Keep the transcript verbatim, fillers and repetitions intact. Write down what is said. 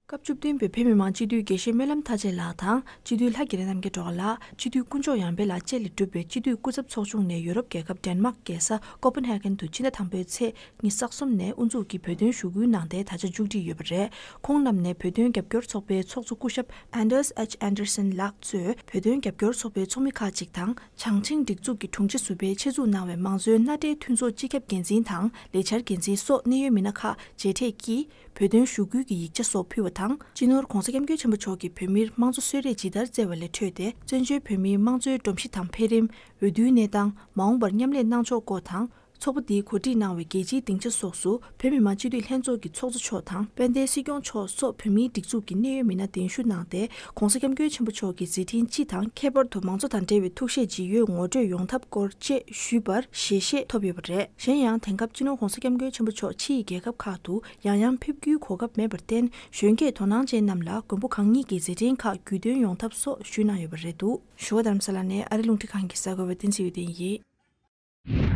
སྐབས་བཅུ་བདུན་པའི་བོད་མི་མང་སྤྱི་འཐུས་དགེ་བཤེས་སྨོན་ལམ་མཐའ་ཆེན་ལགས་དང་སྤྱི་འཐུས་ལྷ་དགེ་ལེགས་རྣམ་རྒྱལ་སྒྲོལ་དཀར་ལགས། སྤྱི་འཐུས་དཀོན་མཆོག་ཡར་འཕེལ་ལགས་བཅས་ལས་གྲུབ་པའི་སྤྱི་འཐུས་སྐུ་ཚབ་ཚོགས་ཆུང་ནས་ཡོ་རོབ་རྒྱལ་ཁབ་ཌེན་མཱག་རྒྱལ་ས་ཀོ་པན་ཧེ་གྷན་དུ་ཕྱི་ཟླ་དང་པོའི་ཚེས་ཉི་ཤུ་རྩ་གསུམ་ནས་དབུ་འཛུགས་ཀྱིས་བོད་དོན་ཞུ་སྐུལ་གནང་སྟེ་ད་ཆ་མཇུག་སྒྲིལ་ཡོད་པ་རེད། ཁོང་རྣམས་ནས་བོད་དོན་རྒྱབ་སྐྱོར་ཚོགས་པའི་ཚོགས་གཙོ་སྐུ་ཞབས་Anders H Andersen ལགས་གཙོས་བོད་དོན་རྒྱབ་སྐྱོར་ཚོགས་པའི་ཚོགས་མི་ཁག་ཅིག་དང་། བྱང་ཆིངས་སྒྲིག་འཛུགས་ཀྱི་དྲུང་ཆེ་ཟུར་པས་ཆེད་འཛུགས་གནང་བའི་མང་གཙོའི་མནའ་འབྲེལ་མཐུན་ཚོགས་སྤྱི་ཁྱབ་འགན་འཛིན་དང་ལས་འཆར་འགན་འཛིན་སོགས་གནད་ཡོད་མི་སྣ་ཁག་མཇལ་འཕྲད་ཀྱིས། བོད་དོན་ཞུ་སྐུལ་གྱི་ཡིག་ཆ་སོགས་ཕུལ་བ་དང་། སྤྱི་ནོར་༧གོང་ས་༧སྐྱབས་མགོན་ཆེན་པོ་མཆོག་གིས་བོད་མིར་དམངས་གཙོ་གསོལ་རས་ཇི་ལྟར་སྩལ་བ་ལས་འཕྲོས་ཏེ། བཙན་བྱོལ་བོད་མིའི་དམངས་གཙོའི་སྒྲོམ་གཞི་དང་འཕེལ་རིམ། འོས་བསྡུའི་གནས་སྟངས། མ་འོངས་པར་མཉམ་ལས་གནང་ཕྱོགས་སྐོར་དང་། ཚོགས་པ་འདིས་གོ་སྒྲིག་གནང་བའི་རྒྱལ་སྤྱིའི་སྡིངས་ཆ་སོགས་སུ། བོད་མི་མང་སྤྱི་འཐུས་ལྷན་ཚོགས་ཀྱི་ཚོགས་གཙོ་མཆོག་དང་། དཔལ་ལྡན་སྲིད་སྐྱོང་མཆོག་སོགས་བོད་མིའི་སྒྲིག་འཛུགས་ཀྱི་གནད་ཡོད་མི་སྣ་གདན་ཞུ་གནང་སྟེ། ༧གོང་ས་༧སྐྱབས་མགོན་ཆེན་པོ་མཆོག་གི་མཛད་འཕྲིན་སྤྱི་དང་། ཁྱད་པར་དུ་མང་གཙོ་དང་འབྲེལ་བའི་ཐུགས་བཞེད་ཇི་ཡོད་ངོ་སྤྲོད་ཡོང་ཐབས་སྐོར་བཅས་ཞུས་པར་ཞལ་བཞེས་ཐོབ་ཡོད་པ་རེད། གཞན་ཡང་། དེང་སྐབས་སྤྱི་ནོར་༧གོང་ས་༧སྐྱབས་མགོན་ཆེན་པོ་མཆོག་ཕྱི་ཡི་རྒྱལ་ཁབ་ཁག་ཏུ་ཡང་ཡང་ཕེབས་རྒྱུའི་གོ་སྐབས་མེད་པར་བརྟེན། གཞོན་སྐྱེས་དོ་སྣང་ཅན་རྣམས་ལ་མགོན་པོ་གང་ཉིད་ཀྱི་མཛད་འཕྲིན་ཁག་བརྒྱུད་སྟོན་ཡོང་ཐབས་སོགས་ཞུས་གནང་ཡོད་པ་རེད་འདུག་བཞུགས་སྒར་རྡ་རམ་ས་ལ་ནས་ཨ་རི་རླུང་འཕྲིན་ཁང་གི་གསར་འགོད་པ་བསྟན་འཛིན་འོད་ལྡན་ཡིན།